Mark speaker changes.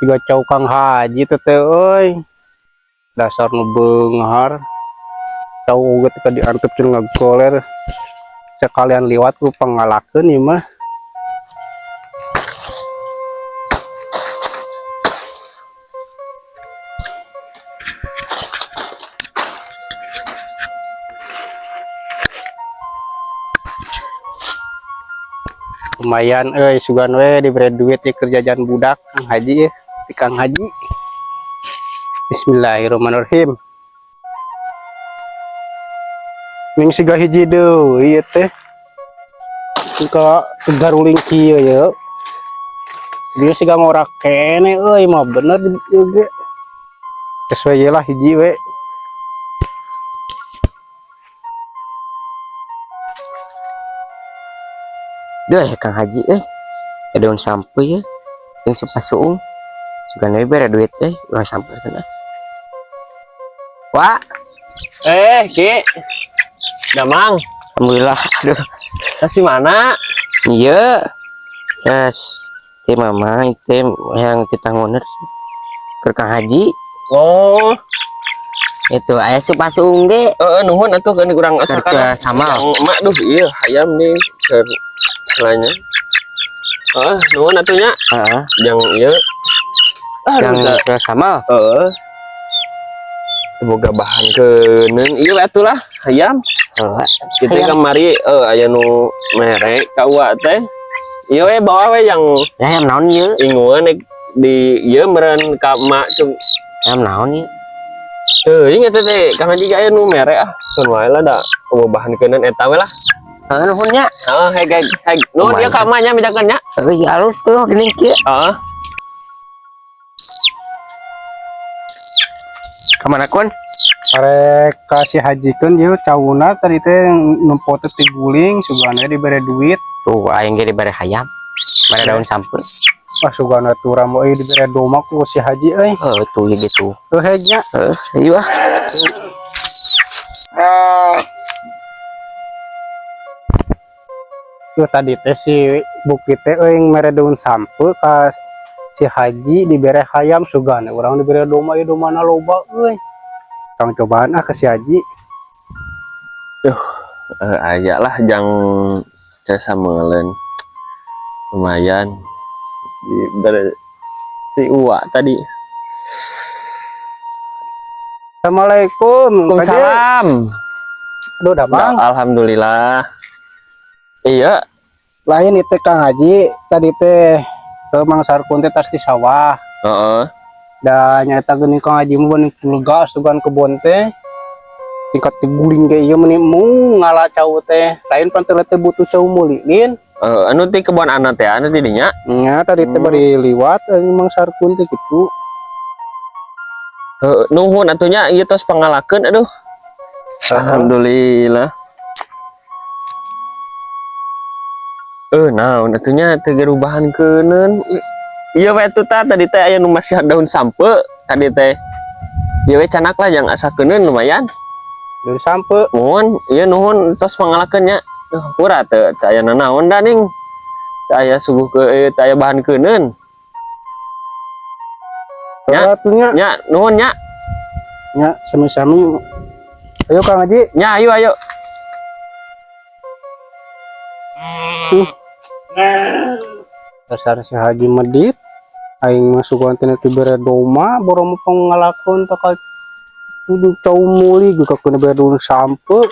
Speaker 1: Tiga cau Kang Haji teh teh euy. Dasar nu beunghar. Cau oge teh diantep jeung ngagoler. Sekalian liwat ku pangalakeun ieu mah. Lumayan euy, sugan we diberi duit di kerjaan budak Kang Haji ya. Di Kang Haji. Bismillahirrahmanirrahim. Ming siga hiji deui ieu teh. Ka garuling kieu ye. Dia siga ngorak kene euy mah bener ieu ge. Geus we lah hiji we.
Speaker 2: Duh, Kang Haji eh. Daun sampe ya. Yang sepasuung. Sugan we bere duit eh, urang sampeurkeun ah. Wah,
Speaker 3: Ki. Damang,
Speaker 2: alhamdulillah. Aduh.
Speaker 3: kasih mana?
Speaker 2: Iya. Yes. Teh mama itu yang ditangoner ke Kang Haji.
Speaker 3: Oh,
Speaker 2: Itu aya supasuung ge.
Speaker 3: heeh, nuhun atuh keun kurang asakan.
Speaker 2: Kerja sama.
Speaker 3: Emak duh iya hayam nih ke lainnya. Heeh, nuhun atuh nya.
Speaker 2: Heeh.
Speaker 3: Jang ieu.
Speaker 2: Yang
Speaker 3: Aduh,
Speaker 2: ke sama.
Speaker 3: heeh. Boga bahan keuneun ieu atuh lah hayam.
Speaker 2: Heeh.
Speaker 3: Kita
Speaker 2: Hayam.
Speaker 3: kamari aya nu mere ka uwa teh. Ieu we bawa we yang
Speaker 2: Ya hayam naon ieu?
Speaker 3: inguan di ieu meureun ka emak cung.
Speaker 2: Hayam naon ieu?
Speaker 3: Teuing eta teh Kang Haji aya nu mere ah. Keun wae lah da eueuh bahan keuneun eta we lah.
Speaker 2: Heeh, nuhun nya.
Speaker 3: Heeh, heg heg heg. Nuhun ieu ka emak nya bejakeun nya.
Speaker 2: Heeh, alus tuh geuning kieu.
Speaker 3: Heeh.
Speaker 2: Ka mana kon?
Speaker 1: Arek kasih hajikeun ieu cauna tadi teh nempo teh ti guling sugana dibere duit.
Speaker 2: Tuh aing ge dibere hayam. Bare daun sampe.
Speaker 1: Wah sugana tuh ramo euy dibere doma ku si Haji euy.
Speaker 2: Heeh, tuh ya gitu.
Speaker 1: Tuh hegnya.
Speaker 2: Heeh, ieu ah.
Speaker 1: Tuh tadi teh si bukit teh euy mere daun sampe ka si Haji dibere hayam sugana urang dibere doma ieu domana loba euy. Kang cobaan ah ke si Haji.
Speaker 3: Aya lah jang jasa meuleun. Lumayan. Dibere si Uwa tadi.
Speaker 1: Assalamualaikum.
Speaker 3: Waalaikumsalam.
Speaker 1: Aduh damang.
Speaker 3: Alhamdulillah. Iya,
Speaker 1: Lain itu Kang Haji tadi teh ke Mang Sarkun teh tas di sawah.
Speaker 3: heeh.
Speaker 1: Da nyata geuning Kang Haji mah bening lega sugan kebon teh. Tingkat diguling ge ieu meuni mung ngala cau teh. Lain pantel teh butuh cau meuli lin.
Speaker 3: Anu ti kebon anak teh anu ti dinya.
Speaker 1: Nya tadi teh bari liwat Mang Sarkun teh kitu.
Speaker 3: Heeh, nuhun atuh nya ieu tos pangalakeun aduh. Alhamdulillah. Naon atuh nya teu gerubahan keuneun. Ieu we atuh tah tadi teh aya nu masih daun sampe tadi teh. Ieu we canak lah jang asa keuneun lumayan.
Speaker 1: Daun sampe.
Speaker 3: Nuhun, ieu nuhun tos pangalakeun nya. Duh, pura teu teu aya nanaon da ning. Teu aya suguh ke teu aya bahan keuneun. Nya.
Speaker 1: Atuh nya.
Speaker 3: Nya, nuhun nya.
Speaker 1: Nya sami-sami. Ayo Kang Haji.
Speaker 3: Nya, ayo ayo.
Speaker 1: Dasar si Haji medit. Aing mah sugan teh dibere doma boro mah pangalakon bakal kudu cau meuli ge ka bere daun sampe.